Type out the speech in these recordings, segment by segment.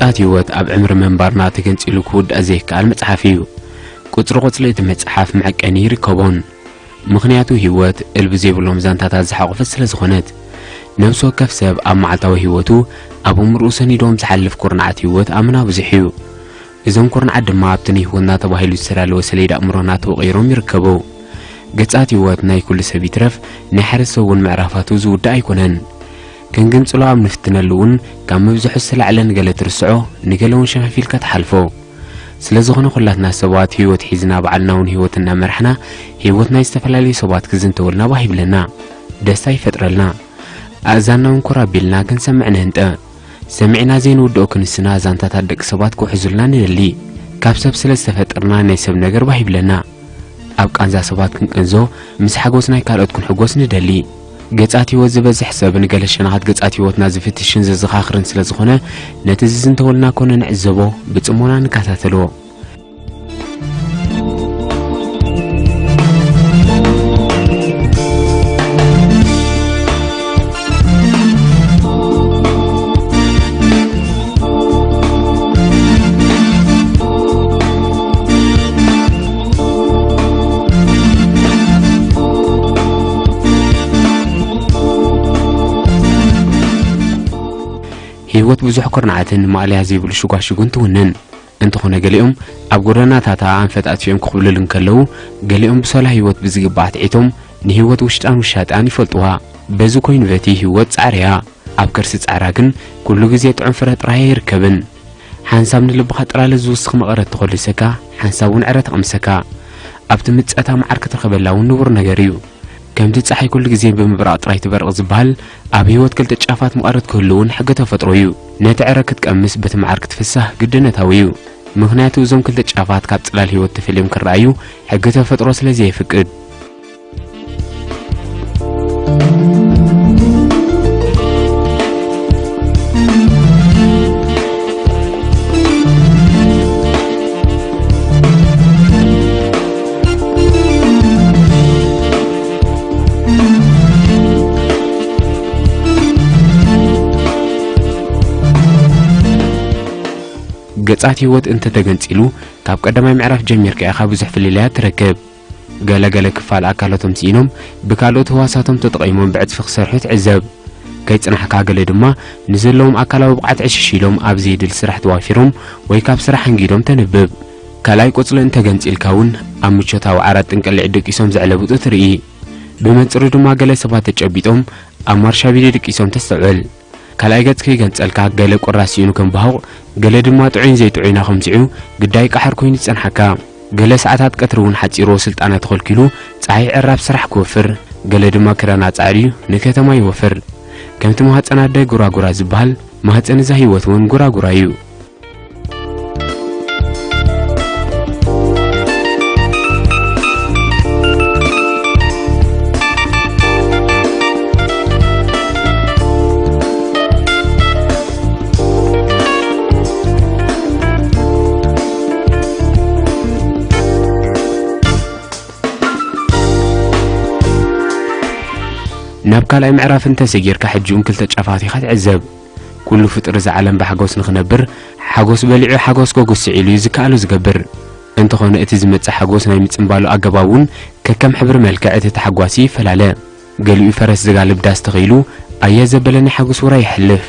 ገጻት ህይወት ኣብ ዕምሪ ምንባርና ተገንጺሉ ክውዳእ ዘይከኣል መጽሓፍ እዩ። ቁጽሪ ቁጽሪ እቲ መጽሓፍ መዐቀኒ ይርከቦን። ምኽንያቱ ህይወት እልቢ ዘይብሎም ዛንታታት ዝሓቖፈት ስለ ዝኾነት፣ ነብሲ ወከፍ ሰብ ኣብ መዓልታዊ ህይወቱ ኣብ እምርኡ ሰኒዶም ዝሓልፍ ኩርናዓት ህይወት ኣመና ብዙሕ እዩ። እዞም ኩርናዓት ድማ ኣብቲ ንህይወትና ተባሂሉ ዝተዳለወ ሰሌዳ ኣእምሮና ተወቒሮም ይርከቡ። ገጻት ህይወት ናይ ኩሉ ሰብ ይትረፍ ናይ ሓደ ሰብ እውን ምዕራፋቱ ዝውዳእ ኣይኮነን። ክንግንጽሎ ኣብ ንፍትነሉ እውን ካብ ምብዝሑ ዝተላዕለ ንገለ ትርስዖ፣ ንገለ እውን ሸፈፍ ኢልካ ትሓልፎ። ስለ ዝኾነ ኩላትና ሰባት ህይወት ሒዝና ባዕልና እውን ህይወት እናመራሕና ህይወት ናይ ዝተፈላለዩ ሰባት ክዝንተወልና ባህ ይብለና፣ ደስታ ይፈጥረልና። ኣእዛንና እውን ኮራ ኣቢልና ክንሰምዕ ንህንጠ። ሰሚዕና ዘይንውድኦ ክንስና ዛንታታት ደቂ ሰባት ክውሕዙልና ንደሊ። ካብ ሰብ ስለ ዝተፈጠርና ናይ ሰብ ነገር ባህ ይብለና። ኣብ ቃንዛ ሰባት ክንቅንዞ፣ ምስ ሓጎስ ናይ ካልኦት ክንሕጎስ ንደሊ። ገጻት ህይወት ዝበዝሕ ሰብ ንገለ ሸነኻት ገጻት ህይወትና ዝፍትሽን ዘዘኻኽርን ስለ ዝኾነ፣ ነቲ ዝዝንተወልና ኮነ ንዕዘቦ ብጽሞና ንከታተሎ። ህይወት ብዙሕ ኩርናዓትን ማእለያ ዘይብሉ ሽጓሽጉን ትውንን። እንተኾነ ገሊኦም ኣብ ጎደናታታ ኣንፈት ኣጥፊኦም ክኹብልሉ እንከለዉ፣ ገሊኦም ብሰላ ህይወት ብዝግባእ ትዒቶም ንህይወት ውሽጣን ውሻጣን ይፈልጥዋ። በዚ ኮይኑ በቲ ህይወት ጻዕርያ። ኣብ ከርሲ ጻዕራ ግን ኩሉ ግዜ ጥዑም ፍረ ጥራይ ኣይርከብን። ሓንሳብ ንልብኻ ጥላለ ዝውስኽ መቐረት ተኾልሰካ፣ ሓንሳብ እውን ዕረ ተቐምሰካ። ኣብቲ ምጸታ መዓር ክትረኽበላ እውን ንቡር ነገር እዩ። ከምቲ ጸሓይ ኩሉ ግዜ ብምብራቕ ጥራይ ትበርቕ ዝበሃል፣ ኣብ ህይወት ክልተ ጫፋት መቐረት ክህሉ እውን ሕጊ ተፈጥሮ እዩ። ነቲ ዕረ ክትቀምስ በቲ መዓር ክትፍሳህ ግድነታዊ እዩ። ምኽንያቱ እዞም ክልተ ጫፋት ካብ ጽላል ህይወት ተፈልዮም ክረኣዩ ሕጊ ተፈጥሮ ስለ ዘየፍቅድ። ገጻት ህይወት እንተተገንጺሉ፣ ካብ ቀዳማይ ምዕራፍ ጀሚርካ ኢኻ ብዙሕ ፍልልያት ትረክብ። ገለ ገለ ክፋል ኣካላቶም ስኢኖም፣ ብካልኦት ህዋሳቶም ተጠቒሞም ብዕጽፊ ክሰርሑ ትዕዘብ። ከይጽናሕካ ገለ ድማ ንዘለዎም ኣካላዊ ብቕዓት ዕሽሽ ኢሎም ኣብ ዘይድል ስራሕ ተዋፊሮም ወይ ካብ ስራሕ ኣንጊዶም ተንብብ። ካልኣይ ቆጽሊ እንተገንጺልካ እውን ኣብ ምቾታዊ ዓራት ጥንቅልዒ ደቂሶም ዘዕለብጡ ትርኢ። ብመንጽሩ ድማ ገለ ሰባት ተጨቢጦም ኣብ ማርሻ ቢዲ ደቂሶም ተስተውዕል። ካልኣይ ገጽ ከይገንጸልካ ገለ ቁራስ ስኢኑ ከም ባሁቕ፣ ገለ ድማ ጥዑይን ዘይጥዑይን ኣኸምሲዑ ግዳይ ቀሓር ኮይኑ ይጸንሓካ። ገለ ሰዓታት ቀትሪ እውን ሓጺርዎ ስልጣና ተኸልኪሉ ጸሓይ ዕራብ ስራሕ ክወፍር፣ ገለ ድማ ክዳን ኣጻዕርዩ ንከተማ ይወፍር። ከምቲ ማህጸን ኣደ ጉራጉራ ዝበሃል፣ ማህጸን እዛ ህይወት እውን ጉራጉራ እዩ። ናብ ካልኣይ ምዕራፍ እንተሰጊርካ፣ ሕጂ እውን ክልተ ጫፋት ኢኻ ትዕዘብ። ኩሉ ፍጡር እዛ ዓለም ብሓጎስ ንኽነብር፣ ሓጎስ በሊዑ ሓጎስ ከጉስዕ ኢሉ እዩ ዝከኣሎ ዝገብር። እንተኾነ እቲ ዝመጽእ ሓጎስ ናይ ምጽንባሉ ኣገባብ እውን ከከም ሕብሪ መልክዕ እቲ ተሓጓሲ ይፈላለ። ገሊኡ ፈረስ ዝጋልብ ዳስ ተኸኢሉ ኣየ ዘበለ ናይ ሓጎስ ውራይ የሕልፍ።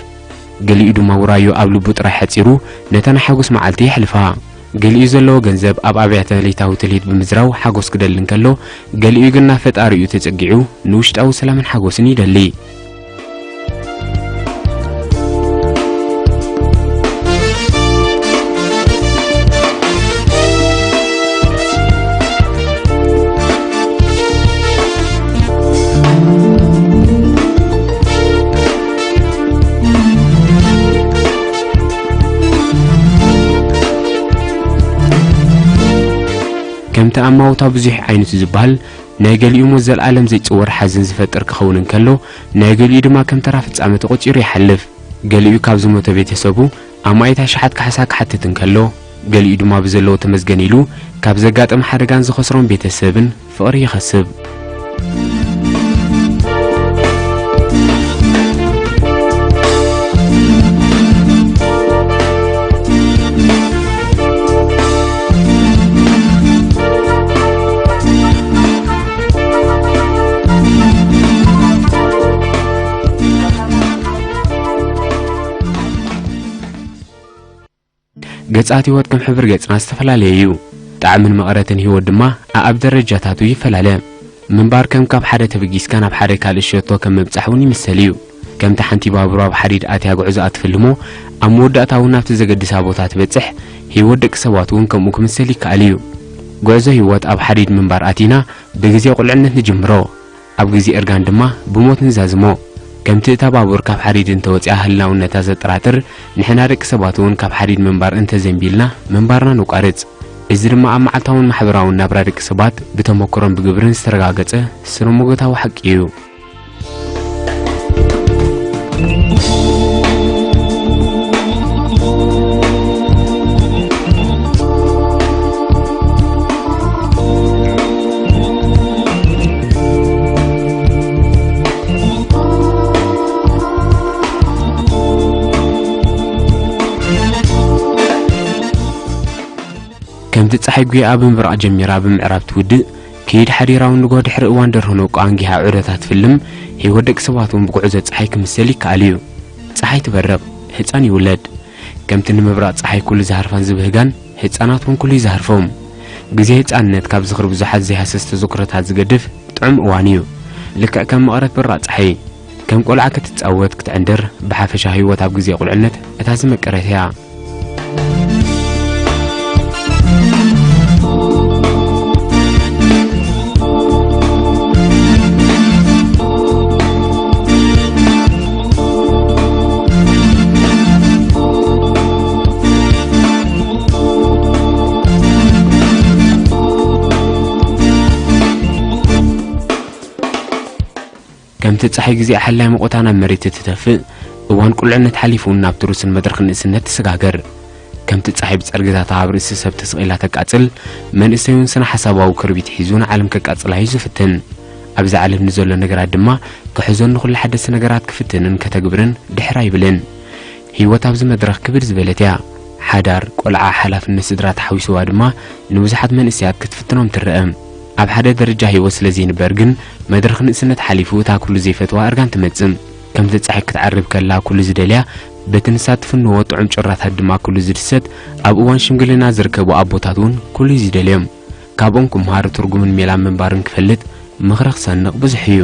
ገሊኡ ድማ ውራዩ ኣብ ልቡ ጥራይ ሓጺሩ ነታ ናይ ሓጎስ መዓልቲ የሕልፋ። ገሊኡ ዘለዎ ገንዘብ ኣብ ኣብያተ ለይታዊ ትልሂት ብምዝራው ሓጎስ ክደሊ እንከሎ፣ ገሊኡ ግን ናብ ፈጣሪኡ ተጸጊዑ ንውሽጣዊ ሰላምን ሓጎስን ይደሊ። ከምቲ ኣማውታ ብዙሕ ዓይነቱ ዝበሃል፣ ናይ ገሊኡ ሞት ዘለኣለም ዘይጽወር ሓዘን ዝፈጥር ክኸውን እንከሎ፣ ናይ ገሊኡ ድማ ከም ተራ ፍጻመ ተቖጺሩ ይሓልፍ። ገሊኡ ካብ ዝሞተ ቤተሰቡ ኣማኢት ኣሽሓት ካሕሳ ክሓትት እንከሎ፣ ገሊኡ ድማ ብዘለዎ ተመስገን ኢሉ ካብ ዘጋጠመ ሓደጋን ዝኸስሮም ቤተሰብን ፍቕሪ ይኸስብ። ገጻት ህይወት ከም ሕብሪ ገጽና ዝተፈላለየ እዩ። ጣዕምን መቐረትን ህይወት ድማ ኣኣብ ደረጃታቱ ይፈላለ። ምንባር ከም ካብ ሓደ ተበጊስካ ናብ ሓደ ካልእ ሸቶ ከም ምብጻሕ እውን ይምሰል እዩ። ከምቲ ሓንቲ ባቡር ኣብ ሓዲድ ኣትያ ጉዕዞኣ ትፍልሞ፣ ኣብ መወዳእታ እውን ናብቲ ዘገድሳ ቦታ ትበጽሕ፣ ህይወት ደቂ ሰባት እውን ከምኡ ክምሰል ይከኣል እዩ። ጉዕዞ ህይወት ኣብ ሓዲድ ምንባር ኣቲና ብግዜ ቁልዕነት ንጅምሮ። ኣብ ግዜ እርጋን ድማ ብሞት ንዛዝሞ። ከምቲ እታ ባቡር ካብ ሓዲድ እንተወጺኣ ህላውነታ ዘጠራጥር፣ ንሕና ደቂ ሰባት እውን ካብ ሓዲድ ምንባር እንተዘንቢልና፣ ምንባርና ነቋርጽ። እዚ ድማ ኣብ መዓልታውን ማሕበራውን ናብራ ደቂ ሰባት ብተመክሮን ብግብርን ዝተረጋገጸ ስነ-ሞጎታዊ ሓቂ እዩ። ከምቲ ጸሓይ ጉያ ብምብራቕ ጀሚራ ብምዕራብ ትውድእ፣ ከይድ ሓዲራ እውን ንግሆ ድሕሪ እዋን ደርሆ ነውቃ ኣንጊሃ ዑደታ ትፍልም፣ ህይወት ደቂ ሰባት እውን ብጉዕዞ ጸሓይ ክምሰል ይከኣል እዩ። ጸሓይ ትበርቕ፣ ህጻን ይውለድ። ከምቲ ንምብራቕ ጸሓይ ኩሉ ዝሃርፋን ዝብህጋን፣ ህጻናት እውን ኩሉ ይዝሃርፎም። ግዜ ህጻንነት ካብ ዝኽሪ ብዙሓት ዘይሃሰስ ተዘክሮታት ዝገድፍ ጥዑም እዋን እዩ። ልክዕ ከም መቐረት ብራቕ ጸሓይ፣ ከም ቆልዓ ክትጻወት ክትዕንድር፣ ብሓፈሻ ህይወት ኣብ ግዜ ቁልዕነት እታ ዝመቀረት እያ። ከምቲ ጸሓይ ግዜ ሓላይ መቆታ ናብ መሬት እትተፍእ፣ እዋን ቁልዕነት ሓሊፉ ናብ ትሩስን መድረኽ ንእስነት ትሰጋገር። ከምቲ ጸሓይ ብጸርግታታ ኣብ ርእሲ ሰብ ተሰቒላ ተቃጽል፣ መንእሰይ እውን ስነ ሓሳባዊ ክርቢት ሒዙ ንዓለም ከቃጽላ እዩ ዝፍትን። ኣብዛ ዓለም ንዘሎ ነገራት ድማ ክሕዞን ንኹሉ ሓደስቲ ነገራት ክፍትንን ከተግብርን ድሕር ኣይብልን። ህይወት ኣብዚ መድረኽ ክብድ ዝበለት እያ። ሓዳር፣ ቆልዓ፣ ሓላፍነት ስድራ ተሓዊስዋ ድማ ንብዙሓት መንእሰያት ክትፍትኖም ትረአ። ኣብ ሓደ ደረጃ ህይወት ስለ ዘይንበር ግን፣ መድረኽ ንእስነት ሓሊፉ እታ ኩሉ ዘይፈትዋ እርጋን ትመጽእ። ከምቲ ጸሓይ ክትዓርብ ከላ ኩሉ ዝደልያ፣ በቲ ንሳ ትፍንዎ ጥዑም ጭራታት ድማ ኩሉ ዝድሰት፣ ኣብ እዋን ሽምግልና ዝርከቡ ኣቦታት እውን ኩሉ እዩ ዝደልዮም። ካብኦም ክምሃር ትርጉምን ሜላን ምንባርን ክፈልጥ ምኽሪ ክሰንቕ ብዙሕ እዩ።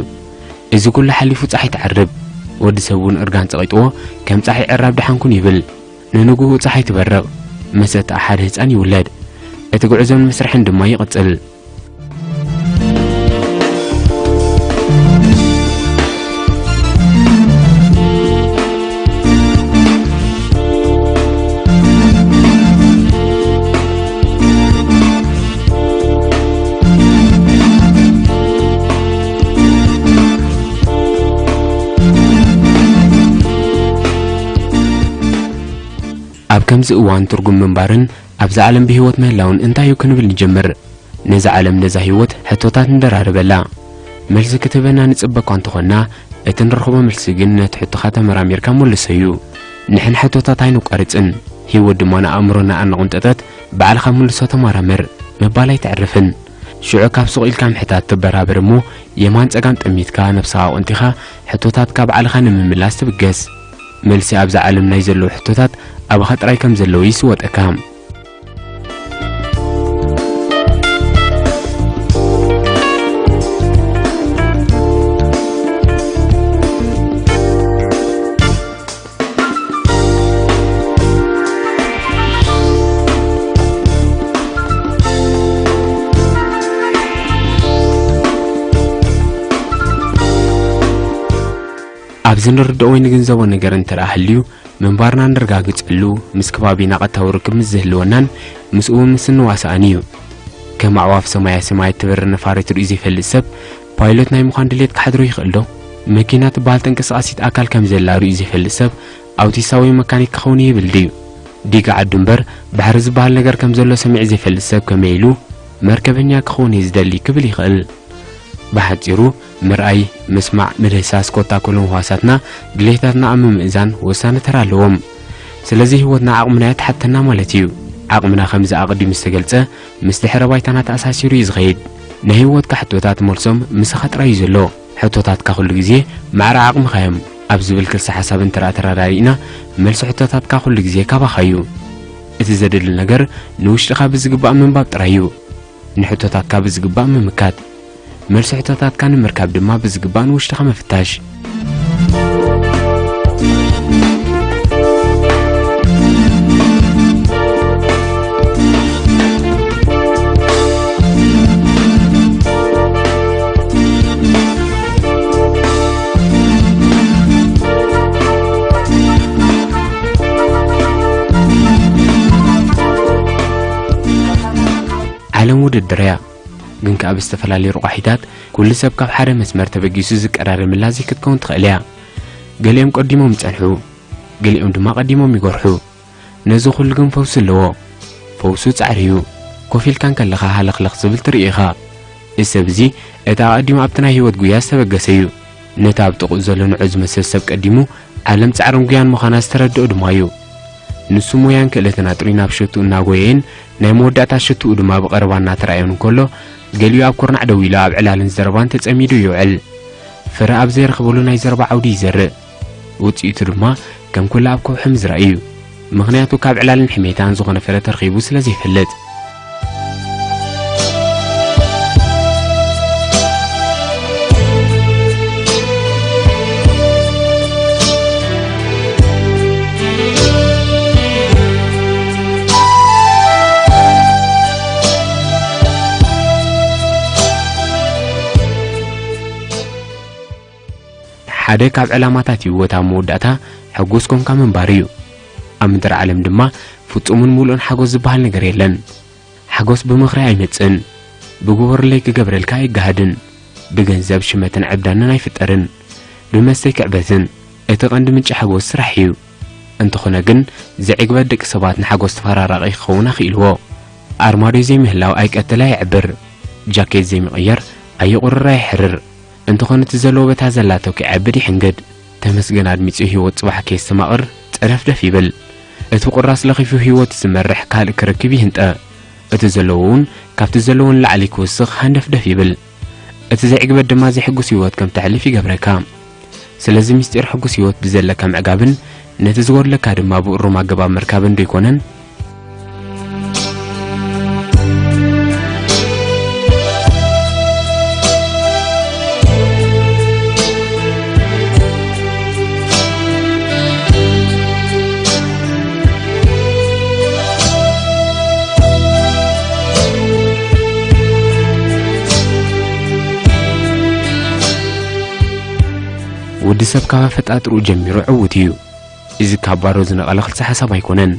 እዚ ኩሉ ሓሊፉ ጸሓይ ትዓርብ። ወዲ ሰብ እውን እርጋን ጸቒጥዎ ከም ጸሓይ ዕራብ ደሓን ኩን ይብል። ንንግኡ ጸሓይ ትበርቕ። መሰተኣ ሓደ ህጻን ይውለድ። እቲ ጉዕዞን መስርሕን ድማ ይቕጽል። ኣብ ከምዚ እዋን ትርጉም ምንባርን ኣብዛ ዓለም ብህይወት ምህላውን እንታይ እዩ ክንብል ንጀምር። ነዛ ዓለም ነዛ ህይወት ሕቶታት ንደራርበላ። መልሲ ክትህበና ንጽበ እኳ እንተኾንና፣ እቲ ንረኽቦ መልሲ ግን ነቲ ሕቶኻ ተመራሚርካ መልሶ እዩ። ንሕና ሕቶታት ኣይነቋርጽን። ህይወት ድማ ንኣእምሮና ኣነቑንጠጠት፣ ባዕልኻ መልሶ ተመራመር ምባል ኣይተዕርፍን። ሽዑ ካብ ሱቕ ኢልካ ምሕታት ትበራበር እሞ፣ የማን ጸጋም ጠሚትካ ነብስኻ ኣቑንጢኻ ሕቶታትካ ባዕልኻ ንምምላስ ትብገስ። መልሲ ኣብዛ ዓለም ናይ ዘለዉ ሕቶታት ኣባኻ ጥራይ ከም ዘለዉ ይስወጠካ። ኣብዚ ንርድኦ ወይ ንግንዘቦ ነገር እንተ ደኣ ሃልዩ፣ ምንባርና ነረጋግጸሉ፣ ምስ ከባቢና ቀጥታዊ ርክብ ምስ ዝህልወናን ምስኡ እውን ምስ እንዋሳእን እዩ። ከም ኣዕዋፍ ሰማያ ሰማይ እትበርር ነፋሪት ርእዩ ዘይፈልጥ ሰብ፣ ፓይሎት ናይ ምዃን ድሌት ክሓድሮ ይኽእል ዶ? መኪና ትበሃል ተንቀሳቓሲት ኣካል ከም ዘላ ርእዩ ዘይፈልጥ ሰብ፣ ኣውቲስታ ወይ መካኒክ ክኸውን ይብል ድዩ? ዲጋ ዓዱ እምበር፣ ባሕሪ ዝበሃል ነገር ከም ዘሎ ሰሚዑ ዘይፈልጥ ሰብ ከመይ ኢሉ፣ መርከበኛ ክኸውን እየ ዝደሊ ክብል ይኽእል? ብሓጺሩ፣ ምርኣይ፣ ምስማዕ፣ ምድህሳስ፣ ኮታ ኩሎም ህዋሳትና ድሌታትና ኣብ ምምእዛን ወሳኒ ተራ ኣለዎም። ስለዚ ህይወትና ዓቕምና እያ ትሓተና ማለት እዩ። ዓቕምና ከምዚ ኣቐዲሙ ዝተገልጸ ምስ ድሕረ ባይታና ተኣሳሲሩ እዩ ዝኸይድ። ናይ ህይወትካ ሕቶታት መልሶም ምሳኻ ጥራይ እዩ ዘሎ። ሕቶታትካ ኩሉ ግዜ ማዕረ ዓቕምኻ እዮም ኣብ ዝብል ክልሰ ሓሳብ እንተ ደኣ ተረዳዲእና፣ መልሲ ሕቶታትካ ኩሉ ግዜ ካባኻ እዩ። እቲ ዘድሊ ነገር ንውሽጥኻ ብዝግባእ ምንባብ ጥራይ እዩ። ንሕቶታትካ ብዝግባእ ምምካት። መልሲ ሕቶታትካ ንምርካብ ድማ ብዝግባእ ንውሽጥኻ ምፍታሽ። ዓለም ውድድር እያ፣ ግን ከኣ ብዝተፈላለዩ ረቋሒታት ኩሉ ሰብ ካብ ሓደ መስመር ተበጊሱ ዝቀዳደመላ ዘይክትከውን ትኽእል እያ። ገሊኦም ቀዲሞም ይጸንሑ፣ ገሊኦም ድማ ቀዲሞም ይጎርሑ። ነዚ ኩሉ ግን ፈውሲ ኣለዎ። ፈውሱ ጻዕሪ እዩ። ኮፍ ኢልካ እንከለኻ ሃለኽለኽ ዝብል ትርኢ ኢኻ። እዚ ሰብ እዚ እቲ ኣቐዲሙ ኣብቲ ናይ ህይወት ጉያ ዝተበገሰ እዩ። ነቲ ኣብ ጥቕኡ ዘሎ ንዑ ዝመስል ሰብ ቀዲሙ ዓለም ጻዕርን ጉያን ምዃና ዝተረድኦ ድማ እዩ። ንሱ ሞያን ክእለትን ኣጥርዩ ናብ ሸትኡ እናጎየየን ናይ መወዳእታ ሸትኡ ድማ ብቐረባ እናተራእዮን እንከሎ፣ ገሊኡ ኣብ ኩርናዕ ደው ኢሉ ኣብ ዕላልን ዘረባን ተጸሚዱ ይውዕል። ፍረ ኣብ ዘይረኽበሉ ናይ ዘረባ ዓውዲ ይዘርእ። ውጽኢቱ ድማ ከም ኩሉ ኣብ ከውሒ ምዝራእ እዩ። ምኽንያቱ ካብ ዕላልን ሕሜታን ዝኾነ ፍረ ተረኺቡ ስለ ዘይፈልጥ። ሓደ ካብ ዕላማታት ህይወት ኣብ መወዳእታ ሕጉስ ኮንካ ምንባር እዩ። ኣብ ምድሪ ዓለም ድማ ፍጹምን ምሉእን ሓጎስ ዝበሃል ነገር የለን። ሓጎስ ብምኽሪ ኣይመጽእን። ብግበሩለይ ክገብረልካ ኣይገሃድን። ብገንዘብ ሽመትን ዕብዳንን ኣይፍጠርን። ብመስተይ ክዕበትን። እቲ ቀንዲ ምንጪ ሓጎስ ስራሕ እዩ። እንተኾነ ግን፣ ዘይዕግበት ደቂ ሰባት ንሓጎስ ተፈራራቒ ክኸውን ኣኽኢልዎ። ኣርማድዮ ዘይምህላው ኣይቀትል ኣየዕብር። ጃኬት ዘይምቕያር ኣየቑርር ኣየሕርር። እንተኾነ እቲ ዘለዎ በታ ዘላቶ ክዕብድ ይሕንግድ። ተመስገን ኣድሚጹ ህይወት ጽባሕ ከየስተማቕር ጸደፍደፍ ይብል። እቲ ቁራስ ለኺፉ ህይወት ዝመርሕ ካልእ ክረክብ ይህንጠ። እቲ ዘለዎ እውን ካብቲ ዘለዎ ንላዕሊ ክውስኽ ሃንደፍደፍ ይብል። እቲ ዘይዕግበት ድማ ዘይሕጉስ ህይወት ከም ተሕልፍ ይገብረካ። ስለዚ ምስጢር ሕጉስ ህይወት ብዘለካ ምዕጋብን ነቲ ዝጎድለካ ድማ ብእሩም ኣገባብ ምርካብን ዶ ኣይኮነን? ወዲ ሰብ ካብ ኣፈጣጥርኡ ጀሚሩ ዕዉት እዩ። እዚ ካብ ባዶ ዝነቐለ ክልተ ሓሳብ ኣይኮነን።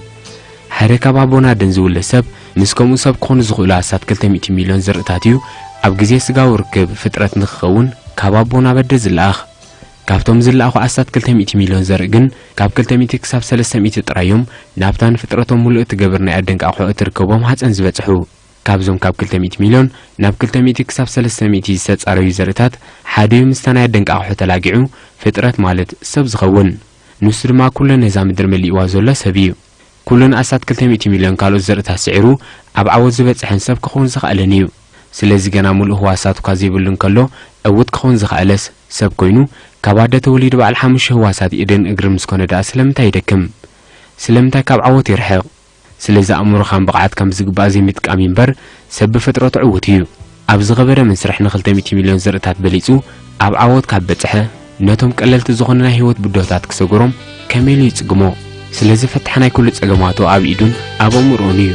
ሓደ ካብ ኣቦ ናብ ኣደን ዝውለድ ሰብ ምስ ከምኡ ሰብ ክኾኑ ዝኽእሉ ኣስታት ክልተ ሚእቲ ሚልዮን ዘርእታት እዩ ኣብ ግዜ ስጋዊ ርክብ ፍጥረት ንክኸውን ካብ ኣቦ ናብ ኣደ ዝለኣኽ። ካብቶም ዝለኣኹ ኣስታት ክልተ ሚእቲ ሚልዮን ዘርኢ ግን ካብ ክልተ ሚእቲ ክሳብ ሰለስተ ሚእቲ ጥራይ እዮም ናብታ ንፍጥረቶም ምሉእ እትገብር ናይ ኣደ እንቃቑሖ እትርከቦ ማህጸን ዝበጽሑ። ካብዞም ካብ ክልተ ሚእቲ ሚልዮን ናብ ክልተ ሚእቲ ክሳብ ሰለስተ ሚእቲ ዝተጻረዩ ዘርእታት ሓደ እዩ ምስታ ናይ ኣደ እንቃቑሖ ተላጊዑ ፍጥረት ማለት ሰብ ዝኸውን። ንሱ ድማ ኩሉ ነዛ ምድሪ መሊእዋ ዘሎ ሰብ እዩ። ኩሉ ንኣስታት ክልተ ሚእቲ ሚልዮን ካልኦት ዘርእታት ስዒሩ ኣብ ዓወት ዝበጽሐን ሰብ ክኸውን ዝኸኣለን እዩ። ስለዚ ገና ምሉእ ህዋሳት እኳ ዘይብሉ እንከሎ ዕዉት ክኸውን ዝኸኣለስ ሰብ ኮይኑ ካብ ኣደ ተወሊዱ በዓል ሓሙሽተ ህዋሳት ኢድን እግርን ምስ ኮነ ደኣ ስለምንታይ ይደክም? ስለምንታይ ካብ ዓወት ይርሕቕ? ስለዚ ኣእምሮኻን ብቕዓትካን ብዝግባእ ዘይምጥቃም እዩ እምበር ሰብ ብፍጥረቱ ዕዉት እዩ። ኣብ ዝኸበደ መስርሕ ንክልተ ሚእቲ ሚልዮን ዘርእታት በሊጹ ኣብ ዓወት ካብ በጽሐ ነቶም ቀለልቲ ዝኾኑ ናይ ህይወት ብድሆታት ክሰግሮም ከመይ ኢሉ ይጽግሞ? ስለዚ ፍታሕ ናይ ኩሉ ጸገማቱ ኣብ ኢዱን ኣብ ኣእምሮኡን እዩ።